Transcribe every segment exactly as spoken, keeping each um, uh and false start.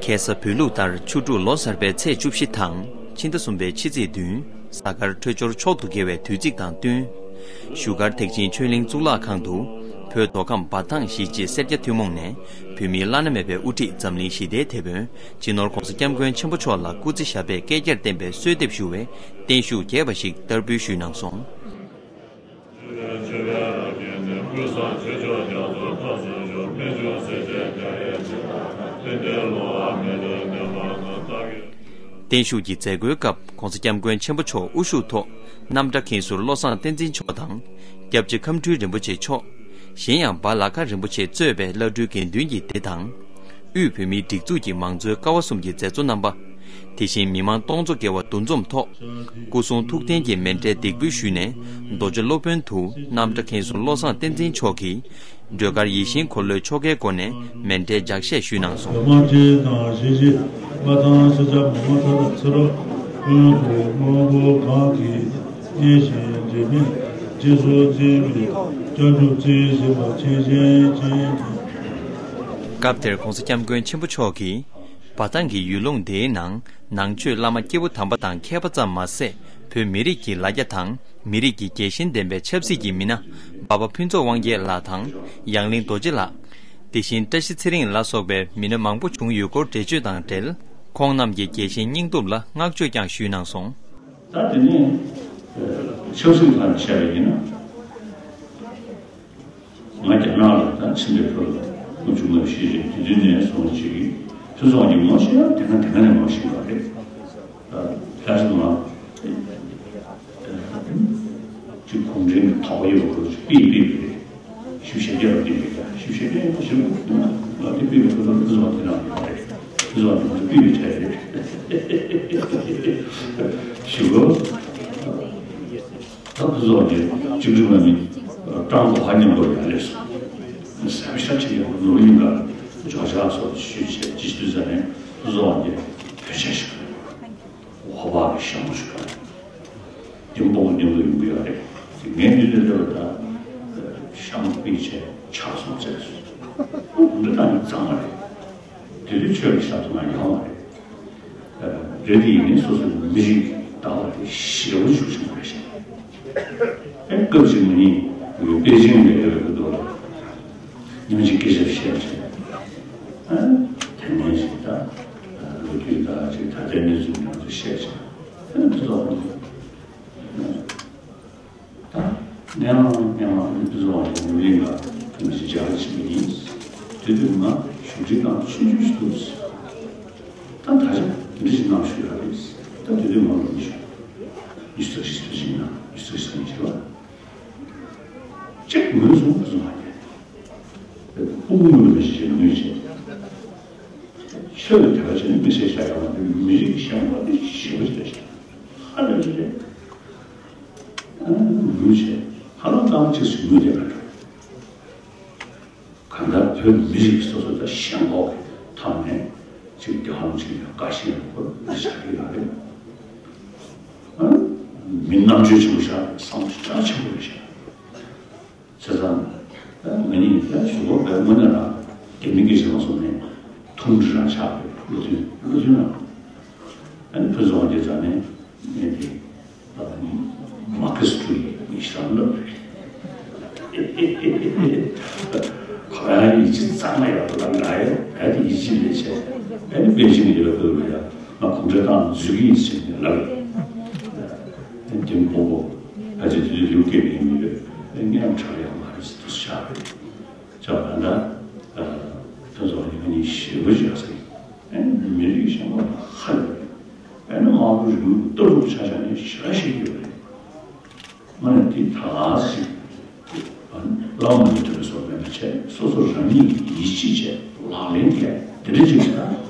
ཁ་སང་བོད་ལུགས་ལྟར་ཆུ་འབྲུག་ལོ་གསར་པའི་ཚེས་བཅུ་བཞི་དང་ཕྱི་ཟླ་གསུམ་པའི་ཕྱི་ཚེས་བདུན། གཟའ་སྐར་འཕྲོད་སྦྱོར་མཆོག་ཏུ་དགེ་བའི་དུས་ཚིགས་དང་བསྟུན། བཞུགས་སྒར་ཐེག་ཆེན་ཆོས་གླིང་གཙུག་ལག་ཁང་དུ། བོད་མདོ་ཁམས་འབའ་ཐང་གཞིས་བྱེས་སེར་སྐྱ་ཐུན་མོང་ནས་བོད་མིའི་བླ་ན་མེད་པའི་དབུ་ཁྲིད་འཛམ་གླིང་ཞི་བདེའི་དེད་དཔོན་སྤྱི་ནོར་༧གོང་ས་༧སྐྱབས་མགོན་ཆེན་པོ་མཆོག་ལ་སྐུ་ཚེ་ཞབས་པད་བསྐལ་བརྒྱར་བརྟན་པའི་གསོལ་འདེབས་ཞུ་བའི་བརྟན་བཞུགས་རྒྱས་པ་ཞིག་བསྟར་འབུལ་ཞུས་གནང་སོང་། བརྟན་བཞུགས་ཀྱི་མཛད་སྒོའི་སྐབས་༧གོང་ས་༧སྐྱབས་མགོན་ཆེན་པོ་མཆོག་དབུ་བཞུགས་ཐོག་རྣམ་གྲྭ་མཁན་ཟུར་བློ་བཟང་བསྟན་འཛིན་མཆོག་དང་། སྐྱབས་རྗེ་ཁམས་སྤྲུལ་རིན་པོ་ཆེ་མཆོག་གཞན་ཡང་འབའ་ལ་ཁ་རིན་པོ་ཆེ་གཙོས་པའི་བླ་སྤྲུལ་དགེ་འདུན་གྱི་སྡེ་དང་། དབུས་བོད་མིའི་སྒྲིག་འཛུགས་ཀྱི་མང་གཙོའི་ཀ་བ་གསུམ་གྱི་མཛད་གཙོ་རྣམ་པ། དེ་བཞིན་མི་མང་སྟོང་ཚོ་བརྒལ་བ་འདུ་འཛོམས་ཐོག་སྐུ་གསུང་ཐུགས་རྟེན་གྱི་མཎྜལ་འདེགས་འབུལ་ཞུས་ནས་རྡོ་རྗེ་སློབ་དཔོན་དུ་རྣམ་གྲྭ་མཁན་ཟུར་བློ་བཟང་བསྟན་འཛིན་མཆོག་གིས་སྒྲོལ་དཀར་ཡིད་བཞིན་འཁོར་ལོའི་ཆོ་གའི་སྒོ་ནས་མཎྜལ་ལྗགས་བཤད་ཞུས་གནང་སོང་། སྐབས་དེར་༧གོང་ས་༧སྐྱབས་མགོན་ཆེན་པོ་མཆོག་གིས། འབའ་ཐང་གི་ཡུལ་ལུང་འདིའི་ནང་ནང་ཆོས་བླ་མ་སྐྱེས་བུ་དམ་པ་དང་མཁས་པ་ཙམ་མ་ཟད། བོད་མི་རིགས་ཀྱི་ལ་རྒྱ་དང་མི་རིགས་ཀྱི་རྒྱལ་ཞེན་ལྡན་པའི་ཆབ་སྲིད་ཀྱི་མི་སྣ་འབའ་པ་ཕུན་ཚོགས་དབང་རྒྱལ་ལགས་དང་ཡང་གླིང་རྡོ་རྗེ་ལགས། དེ་བཞིན་བཀྲ་ཤིས་ཚེ་རིང་ལ་སོགས་པའི་མི་སྣ་མང་པོ་བྱུང་ཡོད་སྐོར་འགྲེལ་བརྗོད་དང་འབྲེལ། ཁོང་རྣམས་ཀྱི་རྒྱལ་ཞེན་སྙིང་སྟོབས་ལ་བསྔགས་བརྗོད་ཀྱང་ཞུས་གནང་སོང་། ད་དེ་ནས་ཆབ་སྲིད་ཐོག་ནས་བཤད་པ་ཡིན་ན། ང་རྒྱ་ནག་ལ་དང་ཕྱིན་པའི་བོད་ལ་ལོ་བཅུ་ལྔ་བཞི་རེད། དེ་དུས་ནས་བཟུང་ཅིག་ཕུན་ཚོགས་ཀྱིས་ངོ་ཤེས་ཡ་དེ་སྔ་དེ་སྔ་ནས་ངོ་ཤེས་པ་རེད། ད་ལྟ་ང་ཅིག་གུང་ཁྲན་གྱི་དོགས་པ་ཡོད་པ་ཁོ་ཚོ་ཅིག་ཕུད་ཕུད་པ་རེད། ཞིབ་བཤེར་རྒྱབ་པ་དེ་རེད། ཞིབ་བཤེར་རྒྱབ་པ་ཞིབ་ང་དེ་ཕུད་པའི་ཁོ་ཚོ་ཕུན་ཚོགས་དེ་རང་ཡོད་རེད། ཕུན་ཚོགས་དེ་ཁོ་ཚོ་ཕུད་པའི་གྲས་རེད། ཞུ་གོ། ད་ཕུན་ཚོགས་ཀྱིས་གཅིག་སྒྲིལ་མ་མི་ཀྲང་གོ་ཧ་མཉམ་པོ་ཡར་སླེབས་སོང་། ཟམ་ཤ་ཆེ་ཡང་ནོར་གླིང་ག་འཇོག་བྱ་སོགས་ཞུས་བྱས་ཅི་ཞུ་ཟ་ནས་ཕུན་ཚོགས་ཀྱིས་བོད་ཆས་ཞིག་འོ་བག་གི་ཞྭ་མོ་ཞིག་ག་ལྡེམ་པོ་ལྡེམ་པོ་ཡོང་གི་ཡོད་རེད། ངས་འདི་འདྲ་སླེབས་པ་ད་ཞྭ་མོ་པིག་བྱས་ཆག་སོང་ཟེར་སོང་། འདི་ལྟ་ནི་གཙང་མ་རེད། དེ་དུས་ཆོས་ཀྱི་ཞབས་ཏོག་ང་ཡོང་བ་རེད། རེད་དེ་ཡིན་ནའི་སོ་སོའི་མི་རིགས་ལྟ་བ་དེ་ཞེ་པོ་ཞུགས་བྱུང་བ་རེད་ཤག་ཨེ་སྐབས་ཤིག་ང་གཉིས་པེ་ཅིང་ལ་ཡོད་པའི་སྐབས་དུ་ཉིན་གཅིག་སྐད་ཆ་བཤད་བྱས། ཨ་དེ་ནས་ཞིག་ད་ལོ་རྒྱུས་ད་ཅིག་ད་ལྟའི་གནས་ཚུལ་མང་པོ་བཤད་བྱས། ཨ་དེ་ཚོ་ད་སྙན་མ་སྙན་མ་ནི་བཟོ་བ་ཡིན་མི་ལ་ཐུགས་རྗེ་འཇགས་ཆེ་བ་ཡིན། དེ་དུས་ང་གཞུང་འབྲེལ་ཁང་ཆུང་ཆུང་ཞིག་འདུག་ད་ད་ཆ་འདི་ཞིག་གནང་ཞུ་ཡ་རེད། ད་དེ་དུས་ང་ལོ་ཉི་ཤུ་ཉི་ཤུ་རྩ་བཞི་ཞིག་ཡིན་ན་ཉི་ཤུ་རྩ་བཞི་ཉི་ཤུ་ལ་གཅིག་ངོས་བཟུང་བཟོ་མ་རྒྱག་ཕྲུ་གུ་ངོས་ལ་ཞིག་ངོས་བྱས། ཆོས་ལ་དད་པ་བྱས་ནས་མི་ཚེ་བཞག་ཡོང་བ་དེ་མི་རིགས་ཀྱི་ཞེན་ཁོག་དེ་ཞེ་པོ་ཞིག་རེད་ཤག་ཧ་ལས་པ་ཞིག་རེད། ཨ་ནི་ངུས་བྱས་ཧ་ལམ་ཏང་གཅིག་ཞིག་ངུས་བསྡད་པ་འདྲ། གང་ལྟར་བོད་མི་རིགས་སོ་སོ་དང་ཞེན་ཁོག་གི་ཐོག་ནས་ཅིག་རྒྱལ་བ་རིན་པོ་ཆེ་ལ་བཀའ་བཞིན་ལ་གོ་བསྡད་བཞག་གི་ཡོད་རེད། ཨ་ནི་མི་རྣམ་དཔྱོད་ཆེན་པོ་ཞིག་རེད། བསམ་བློ་རྒྱ་ཆེན་པོ་རེད་ཤག་བྱས་ཙང་། ང་གཉིས་ཀྱིས་ཞུ་སྒོ་བས་དངོས་གནས་རང་རྒྱ་མི་སྐད་ཆ་མ་གསུངས་ནས་ཐུང་འདྲི་རང་ཆགས་པའི་བློ་མཐུན་བློ་མཐུན་རང་། ཨ་ནི་ཕུན་ཚོགས་དབང་རྒྱལ་རྩ་ནས་ངས་དེ་མ་ཁེ་སི་ཀྲུའུ་ཡི་ཞིག་རང་ལབ་རེད། ཁོ་རང་ཡིད་ཆེས་གཙང་མ་ཡོད་པ་ལ་ང་ཡང་ད་དེ་ཡིད་ཆེས་ལས་བྱས་ཨ་ནི་པེ་ཅིང་ཡོད་པའི་ལ་ཡང་ང་གུང་ཁྲན་ཏང་འཛུལ་གྱི་ཡིན་ཟེར་ནས་ལབ་རེད། དེ་མོ་པོ་ཕལ་ཆེར་དུས་ཚོད་ཡོད་སྐད་མེད་མི་རེད། ངས་ཡང་དྲག་ཡང་མ་རེད་ཟེར་དུ་བཞག་རེད། ཅག་ག་ད་ཕུན་ཚོགས་ཡིན་ནི་ཞེ་པོ་ཅིག་ཡག་ས་ཡིན། ཨ་ནི་མི་རིགས་ཞེན་ཁོག་ཧ་ལས་པ་རེད། ཨ་ནི་དམར་པོ་རིགས་ལུགས་ལྟ་གྲུབ་ཆ་བཞག་ནས་ཞེ་དྲག་ཤེས་ཀྱི་ཡོད་རེད། ང་ནི་དེ་ད་ག་ཟིག་བླ་མ་ནི་དོན་སོགས་མེད་པ་བྱས་སོ་སོ་རང་ཉིད་ཀྱི་ཡིད་ཆེས་བྱས་ལག་ལེན་བཀལ་དེ་འདྲ་ཅིག་གི་ད་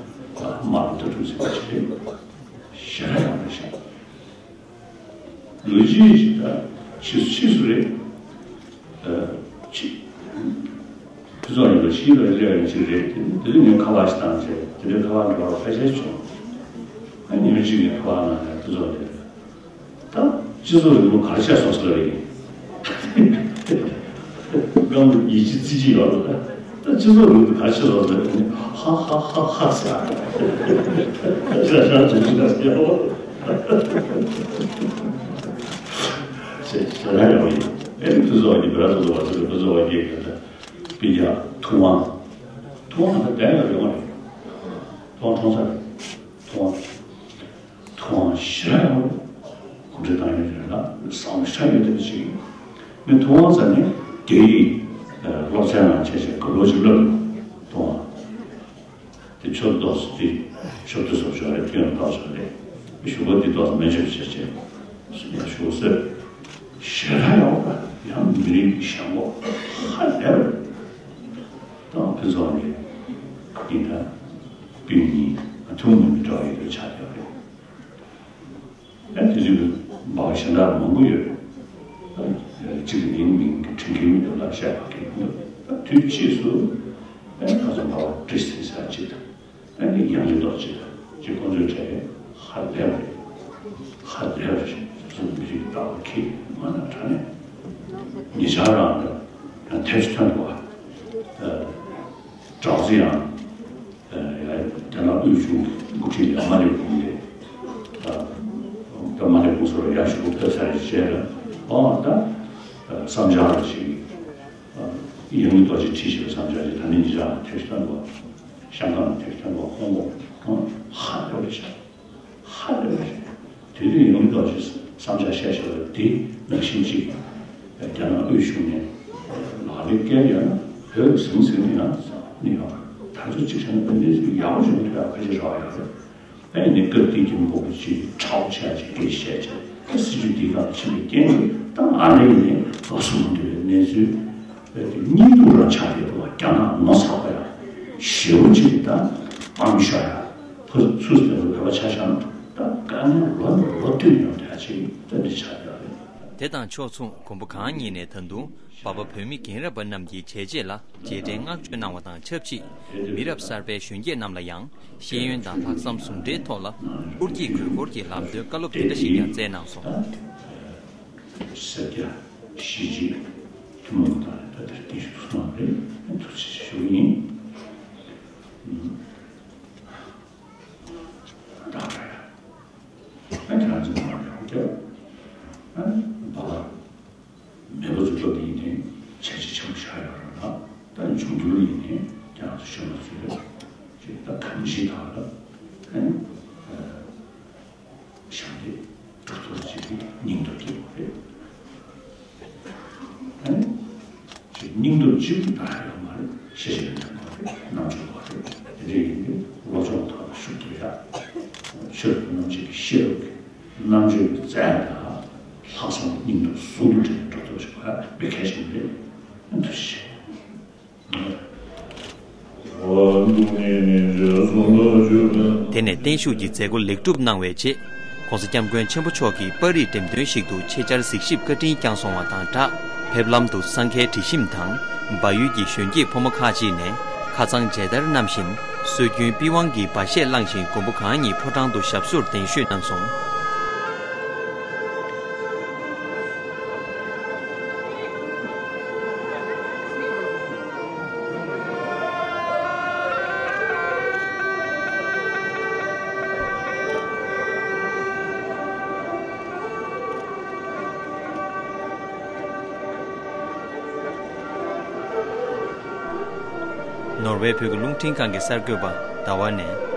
དམར་པོ་ལྟ་གྲུབ་ཟེར་བ་ཅིག་རེད། ཞེ་དྲག་ཡག་པོ་ཤག་ལོ་རྒྱུས་ཤིག་ད་ཕྱིས་སུ་ཕྱིས་སུ་རེད། ཨ་ཕྱི་ཕུན་ཚོགས་ཡིན་པ་ཕྱིས་ལ་སླེབས་ཡོང་ཅིག་རེད། དེ་དེ་དུས་ངས་ཁ་པར་ཞིག་བཏང་བྱས་དེ་འདྲའི་ཁ་པར་འདྲ་བ་ཕལ་ཆེར་བྱུང་། ཨ་ཉི་མ་གཅིག་གི་ཁ་པར་ནང་ནས་ཕུན་ཚོགས་དེ་ད་སྤྱི་ཚོགས་རིང་ལུགས་ག་རེ་བྱས་སོང་ཟེར་བ་ཡིན། སྒང་ལ་ཡིད་ཆེས་རྩིས་ཀྱི་ཡོད་ལ། ད་སྤྱི་ཚོགས་ལུགས་དེ་ག་ཆེ་ལོ་ཟེར་ནས་ཧ་ཧ་ཧ་ཧ་ཟེར། ཞེ་དྲག་ཞེ་དྲག་ཞེ་དྲག་ཟེར་ཡོད། ཞེ་ཞེ་དྲག་ཡོད་ཡིན། ཨེ་ཕུན་ཚོགས་ཀྱི་བོད་ར་སོ་སོ་བ་ཚོ་ཕུན་ཚོགས་པ་སྐྱེས་ཀྱི་ད་པི་ཡ་ཐུབ་དབང་། ཐུབ་དབང་ད་ལྟ་ཡང་ཡོད་མ་རེད། ཐུབ་དབང་ཁྲོང་ཚ་རེད། ཐུབ་དབང་། ཐུབ་དབང་ཞེ་དྲག་ཡོད་རེད། གོམས་འདྲིས་བཏང་ཡོད་རེད་ལ་བསམ་བློ་ཞེ་དྲག་ཡོད་དེ་ཅིག་ཡིན། མི་ཐུབ་དབང་ཟེར་ནས་རྒྱ་ཡིག་སློབ་ཚན་ནང་བྱས་བྱས་ག་ལོ་ཅིག་སློབ་ཡོད། ཐུབ་དབང་། དེ་ཆོས་ཏོག་ཙམ་དེ་ཆོས་དུས་སོགས་ཆོས་རེད་སྐྱོན་ཏོག་ཙམ་རེད། ཞུ་བ་འདི་ཏོག་ཙམ་མེད་ཆོག་བྱས་བྱས་ཡང་ཞུ་སྲོལ་ཞེ་དྲག་ཡོད་པ། ཡང་མི་རིགས་ཀྱི་ཞེན་ཁོག་ཧ་ལས་པ་རེད། ད་ཕུན་ཚོགས་རེད། འདི་འདྲ་སྤུན་གཉིས་ཐུན་མོང་མི་འདྲ་བ་ཡོད་པའི་ཆ་དེ་རེད། ཨ་དེ་ཚོའི་སྦ་བ་གཞན་དག་མང་པོ་ཡོད་རེད། ད་གཅིག་གི་མིང་མིང་གི་དྲན་གྱི་མི་འདུག་ལ་བཤད་པ་གི་མི་འདུག་ད་དུས་ཕྱིས་སུ་ཨ་ཁ་སང་སྦ་བ་བཀྲིས་ཟེར་ས་གཅིག་དང་། ཨ་ནི་ཡང་ཡིན་མདོག་ཅིག་ཅིག་ཁོང་ཚོའི་གྲས་ཧ་ལས་པ་རེད། ཧ་ལས་པ་རེད། སོ་སོ་མི་རིགས་ལྟ་བ་ཁྱེད་མ་ན་དྲ་ནས་ཉེ་ཆར་རང་ལ་ཡང་ཐེབས་སུ་ཐོན་འདུག་བ། གྲགས་ཚེ་ཡང་ཡང་རྒྱ་ནག་དབུས་གཞུང་གི་འགོ་ཁྲིད་ལ་མ་ལེགས་གོང་ལས་ད་མ་ལེགས་གོང་སོར་ཡར་ཞུ་ཕེབས་ཚར་རེད་བྱས་ལ་ཨོ་ད་བསམ་འཆར་རེ་ཞིག་ཡང་མདོག་ཅིག་བྲིས་ཞེས་པའི་བསམ་འཆར་ཞིག་ད་ནི་ཉེ་ཆར་ཐེབས་སུ་ཐོན་འདུག་བ། ཤང་ཀང་ལ་ཐེབས་ཐོན་པ་ཧོང་ཀོང་གང་ཧ་ལས་པ་རེད་ཤག་ཧ་ལས་པ་རེད། དེ་དུས་ཡོང་མདོག་ཅིག་བསམ་འཆར་བཤད་བཞག་པ་དེ་ནང་བཞིན་ཅིག་རྒྱ་ནག་དབུས་གཞུང་ནས་ལག་ལེན་བཀལ་ཡོད་ན་བོད་ཟིང་ཟིང་ནི་ཡང་ནི་ཡོད་པ་ད་ཚོད་ཅིག་བྱས་ན་བོད་འདི་ཚོ་ཡག་པོ་བྱུང་ཐུབ་ཡག་ཁ་ཆེ་རག་ཡོད་རེད། ཨེ་ནི་སྐབས་དེ་གི་མགོ་བོ་ཅིག་ཁྲའོ་ཆ་ཅིག་སྐད་བཤད་ཅིག་ད་སྲིད་ཇུས་འདི་གང་ཕྱིན་པའི་རྐྱེན་གྱིས་ད་ཨ་རི་ནས་ལོ་གསུམ་འདི་བའི་གནས་ཚུལ་གཉིད་དུ་རང་ཆགས་ཡོད་པ་རྒྱ་ནག་ངོ་ཚ་པ་ཡང་ཞེ་པོ་ཅིག་ད་ཨམ་ཤ་ཡང་ཕུ་ཚུ་ཟེར་བའི་བོད་པ་ཆ་བཞག་ན་ད་དཀའ་ངལ་ལོ་ནས་ལོ་བསྟུད་ཡོང་བསྡད་ཅིག་ད་འདི་ཆགས་ཡོད་རེད། དེ་དང་ཕྱོགས་མཚུངས་མགོན་པོ་གང་ཉིད་ནས་ད་དུང་འབའ་པ་བོད་མི་རྒན་རབས་པ་རྣམས་ཀྱི་བྱས་རྗེས་ལ་རྗེས་དྲན་བསྔགས་བརྗོད་གནང་བ་དང་ཆབས་ཅིག་མི་རབས་གསར་པའི་གཞོན་སྐྱེས་རྣམས་ལ་ཡང་ཤེས་ཡོན་དང་ལྷག་བསམ་ཟུང་འབྲེལ་ཐོག་ལ་སྐུར་གྱི་དགོས་མཁོར་གྱི་ལམ་སྟོན་བཀའ་སློབ་དེ་འདྲ་ཞིག་ཀྱང་སྩལ་གནང་སོང་། སེར་སྐྱ་གཞིས་བྱེས་ཐུན་མོང་དང་ད་ལྟ་བརྟན་བཞུགས་སོང་བ་རེད། ཐུགས་རྗེ་ཆེ་ཞུ་གི་ཡིན། ད་ཨ་ཁྱེད་རང་ཚོ་མ་རེད་ཧོ་ཀྱ། ཨ་བ་ལ་མེས་པོ་ཚོ་སློབ་དེ་ཡིན་ནའི་བྱས་རྗེས་ཆེན་པོ་བཞག་ཡོད་རེད་ལ། ད་འབྱུང་འགྱུར་ཡིན་ནའི་ཁྱེད་རང་ཚོ་གཞོན་པ་ཚོས་ཅིག་ད་གང་ཞིག་དག་ལ་ཨ་ནི། ཞང་དེ་གྲུབ་ཐོབ་ཅིག་གི་སྙིང་སྟོབས་སྐྱེ་དགོས་རེད། ཨ་ནི་ཅིག་སྙིང་སྟོབས་གཅིག་པུ་ད་ཡོད་མ་རེད། ཤེས་བྱ་ཡོད་དགོས་རེད། རྣམ་དཔྱོད་དགོས་རེད། དེ་འདྲ་ཡིན་དུས་སློབ་སྦྱོང་ཐོག་ལ་ཤུགས་རྒྱག་ཡ། ཆོས་རྣམ་འབྱེད་ཀྱི་ཤེས་རབ་ཀྱི་རྣམ་དཔྱོད་ཀྱི་རྩལ་དང་ལྷག་བསམ་སྙིང་སྟོབས་ཟུང་དུ་འབྲེལ་ནས་གྲུབ་ཐོབ་ཅིག་དགོས་ཡ་དཔེ་གལ་ཆེན་པོ་རེད། ཐུགས་རྗེ་ཆེ། དེ་ནས་བརྟན་བཞུགས་ཀྱི་མཛད་སྒོ་ལེགས་གྲུབ་གནང་བའི་རྗེས། ༸གོང་ས་༸སྐྱབས་མགོན་ཆེན་པོ་མཆོག་གིས་པར་རིས་འགྲེམས་སྟོན་ཞིག་ཏུ་ཆེད་བཅར་གཟིགས་ཞིབ་བཀའ་དྲིན་བསྐྱངས་སོང་བ་དང་སྦྲགས། ཕེབས་ལམ་དུ་སངས་རྒྱས་དྲི་ཞིམ་དང་། བལ་ཡུལ་གྱི་གཞོན་སྐྱེས་ཕོ་མོ་ཁག་ཅིག་ནས་ཁ་ཚང་མཇལ་དར་བསྣམས་བཞིན། སྲོལ་རྒྱུན་པི་ཝང་གི་སྦ་བཞེད་བླངས་བཞིན་མགོན་པོ་གང་ཉིད་ཕོ་བྲང་དུ་ཞབས་སོར་གདན་ཞུས་གནང་སོང་། ནོར་ཝེ་བོད་ཀྱི་རླུང་འཕྲིན་ཁང་གི་གསར་འགོད་པ་ཟླ་བ་ནས།